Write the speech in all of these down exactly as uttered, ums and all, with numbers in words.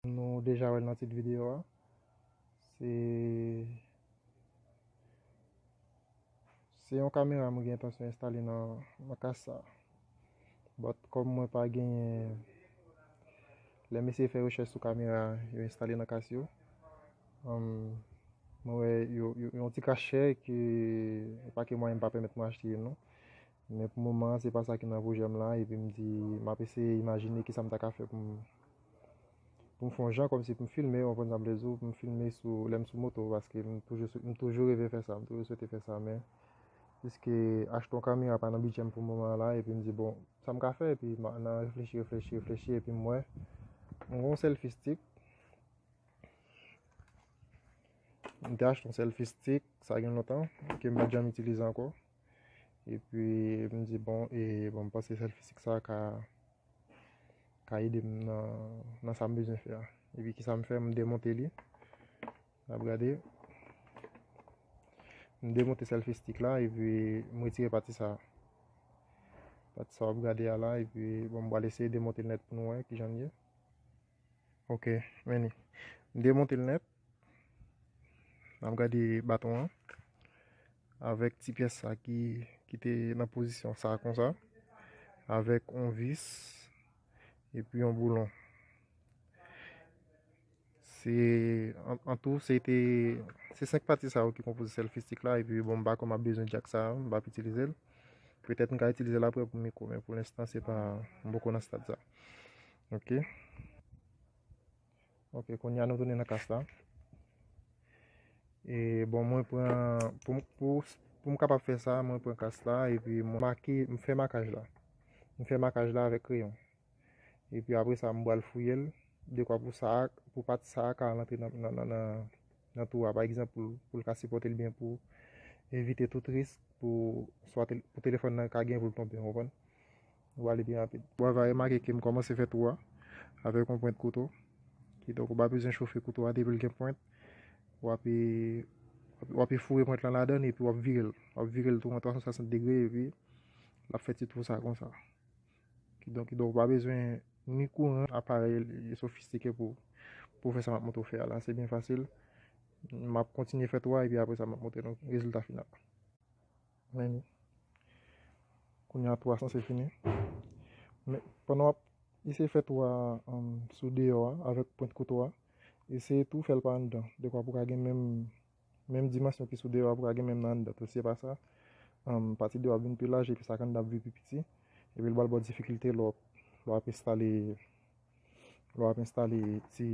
Nou deja wè l nan tit videyo a. Se, se yon kamera mwen gen entansyon enstale nan, nan kas sa. But kòm mwen pa genyen, lè m eseye fè rechèch sou kamera yo enstale nan kas yo, um, mwen wè yo, yo, yo yon ti kras chè ke pa gen mwayen m pa pèmèt mwen achte youn non. Men pou moman an, se pa sa ki nan pwojè m la, epi m di, m ap eseye imajine kisa m ta ka fè pou m, pou m fè yon jan kòmsi pou m filme, w konprann sa m vle di w, pou m filme sou, lè m sou moto, paske m toujou, m toujou reve fè sa, m toujou swete fè sa, men piske achte yon kamera pa nan bidjè m pou moman an la, epi m di, bon, sa m ka fè, epi m nan reflechi, reflechi, reflechi, epi m wè, m gen yon selfie stick, m te achte yon selfie stick, sa gen lontan, ke m pa t janm itilize ankò. Epi m di, bon, e, bon, m panse selfie stick sa ka, ka ede m nan, nan sa m bezwen fè a. Epi kisa m fè, m demonte li. N ap gade. M demonte selfie stick la, epi m retire pati sa. Pati sa w ap gade a la, epi, bon, m pral eseye demonte l nèt pou nou wè kijan l ye. Ok, men li. M demonte l nèt. N ap gade baton an. Avèk ti pyès sa ki, ki te nan pozisyon sa konsa. Avèk yon vis. Epi yon boulon. Se, an, an tou, se te, se senk pati sa yo ki konpoze selfie stick la. Epi, bon, m pa kwè m ap bezwen jack sa, m p ap itilize l. Petèt m ka itilize l apre pou mikwo, men pou lenstan, se pa, m poko nan stad sa. Ok. Ok, kounye a nou tounen nan kas la. E bon, mwen pran, pou, pou, pou m kapab fè sa, mwen pran kas la, epi mwen make, m fè makaj la. M fè makaj la avèk kreyon. Epi apre sa, m pral fouye l, dekwa pou sa, pou pati sa a ka rantre nan, nan, nan, nan, nan twou a, pa egzanp, pou, pou l ka sipòte l byen, pou evite tout risk, pou swa tel-, pou telefòn nan ka gen pou l tonbe, w konprann? W ale byen rapid. W a va remake ke m kòmanse fè twou a avèk yon pwent kouto. Kidonk, ou pa bezwen chofe kouto a, depi l gen pwent, w ape, w ape foure pwent lan ladan l epi w ap vire l. W ap vire l tou an twa san swasant degre epi l ap fè ti twou sa konsa. Kidonk, kidonk, ou pa bezwen ni kouran, aparèy sofistike pou, pou fè sa m ap montre w fè a la. Se byen fasil. M ap kontinye fè twou a epi apre sa, m ap montre nou rezilta final. Men li. Kounye a twou a sanse fini. Men pandan w ap eseye fè twou a, um, sou deyò a avèk pwent kouto a, eseye tou fè l pa anndan. Dekwa pou w ka gen menm, menm dimansyon ki sou deyò a, pou w ka gen menm nan anndan tou. Si se pa sa, um, pati deyò a ap vin pi laj epi sa k anndan ap vin pi piti. Epi l pral ba w difikilte lè w ap, lè w ap enstale, lè w ap enstale ti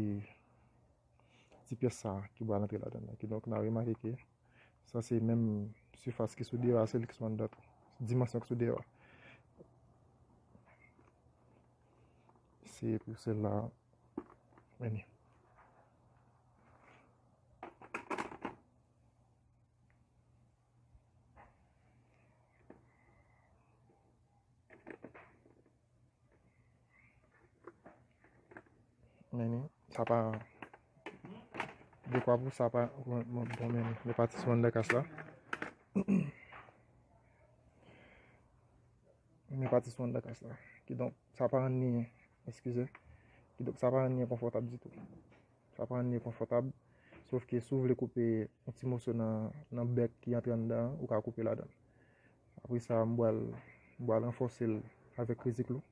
ti pyès sa a ki pral antre ladan l la. Kidonk, n a remake ke sa se menm sifas ki sou deyò a, se li ki sou anndan tou. Dimansyon ki sou deyò a. Se pou sèl la. Men li. Men li, sa pa, dekwa pou sa pa, bon, bon, men li, men pati sou anndan kas la. Men pati sou anndan kas la. Kidonk, sa pa rann li, eskize. Kidonk, sa pa rann li konfòtab ditou. Sa pa rann li konfòtab. Sòf ke si w vle koupe yon ti moso nan, nan bèk ki antre anndan an, ou ka koupe ladan l. Apre sa, m pral, m pral ranfòse l avèk reziklou.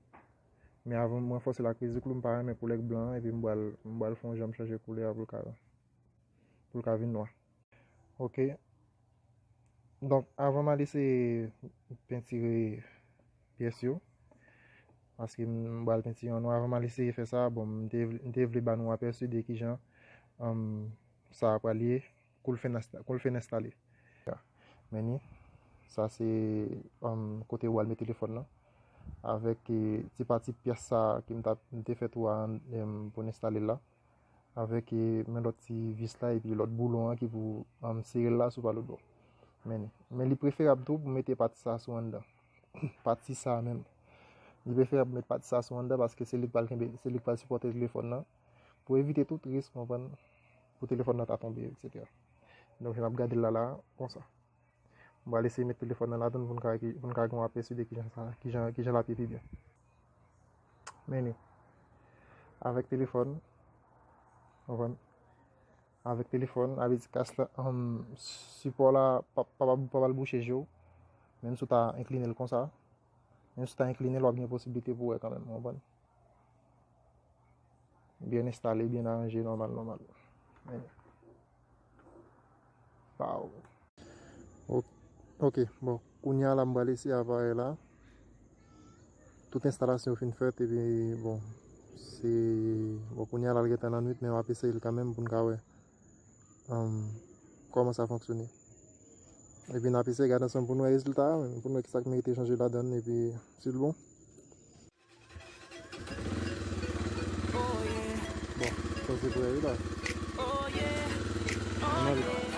Men avan m ranfòse l ak reziklou, m pa renmen koulè blan an, epi m pral, m pral fè yon jan m chanje koulè a pou l ka, pou l ka vin nwa. Ok. Donk, avan m al eseye pentire pyès yo, paske m pral pentire an nwa, avan m al eseye fè sa, bon, m te, m te vle ba nou apèsi de kijan, um, sa a pral ye, kou l fin ensta-, kou l fin enstale. Men li, sa se, um, kote ou al met telefòn nan. Avèk, eh, ti pati pyès sa ke m t ap, m te fè twou a, em, pou n enstale l la. Avèk, eh, men lòt ti vis la epi lòt boulon an ki pou, um, sere l la sou pa lòt bò. Men li. Men li preferab tou pou mete pati sa sou anndan. Pati sa menm. Li preferab pou met pati sa sou anndan paske se li k pral kenbe, se li k pral sipòte telefòn nan. Pou evite tout risk, w konprann, pou telefòn nan ta tonbe, etsetera. Donk, jan n ap gade l la, la, konsa. M pral eseye met telefòn nan ladan l pou n ka, pou n ka gen yon apèsi de kijan sa, kijan, kijan l ap ye pi byen. Men li. Avèk telefòn, Konprann? Avèk telefòn, sa vle di kas la, um, sipò la pa, pa, pa, pa pral bouche je w. Menm si w ta enkline l konsa, menm si w ta enkline l, w ap gen posiblite pou w wè kanmenm, w konprann? Byen enstale, byen aranje, nòmal, nòmal. Men, pa w. O-, ok, bon, kounye a la, m pral eseye aparèy la. Tout enstalasyon yo fin fèt, epi, bon, se, bon, kounye a la, l gentan nan nwit, men m ap eseye l kanmenm pou n ka wè, um, kòman sa fonksyone. Epi n ap eseye gade ansanm pou n wè rezilta a, pou n wè kisa k merite chanje ladan l, epi si l bon. Bon, sa se prè wi la. Ann ale.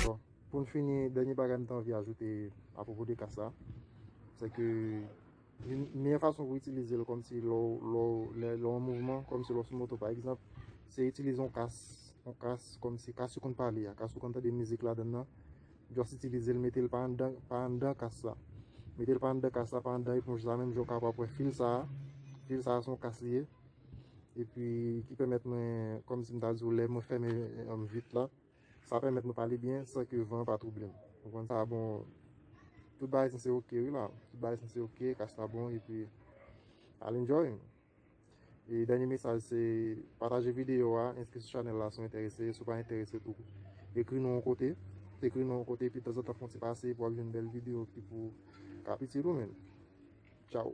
Bon, pou n fini, dènye bagay m ta anvi ajoute apwopo de kas la, se ke youn, meyè fason pou itilize l kòmsi lè w, lè w, lè, lè w an mouvman, kòmsi lè w sou moto pa egzanp, se itilize yon kas, yon kas kòmsi kas ou konn pale a, kas ou konn tande mizik ladan l nan, just itilize l, mete l pa anndan, pa anndan kas la. Mete l pa anndan kas la, pa anndan eponj la, menm jan w kapab wè fil sa a. Fil sa a se yon kas li ye. Epi ki pèmèt mwen, kòmsi m ta di w, lè mwen fèmen, um, vit la, sa pèmèt mwen pale byen san ke van an pa twouble m. Ou konprann sa, bon, tout bagay sanse oke wi la. Tout bagay sanse oke, kas la bon, epi al enjoy. E dènye mesaj se pataje videyo a, enskri sou chanèl la si w enterese, si w pa enterese tou, ekri nou yon kote, ekri nou yon kote, epi tanzantan fè yon ti pase, epi w ap jwenn bèl videyo ki pou k ap itil ou menm. Tchaw.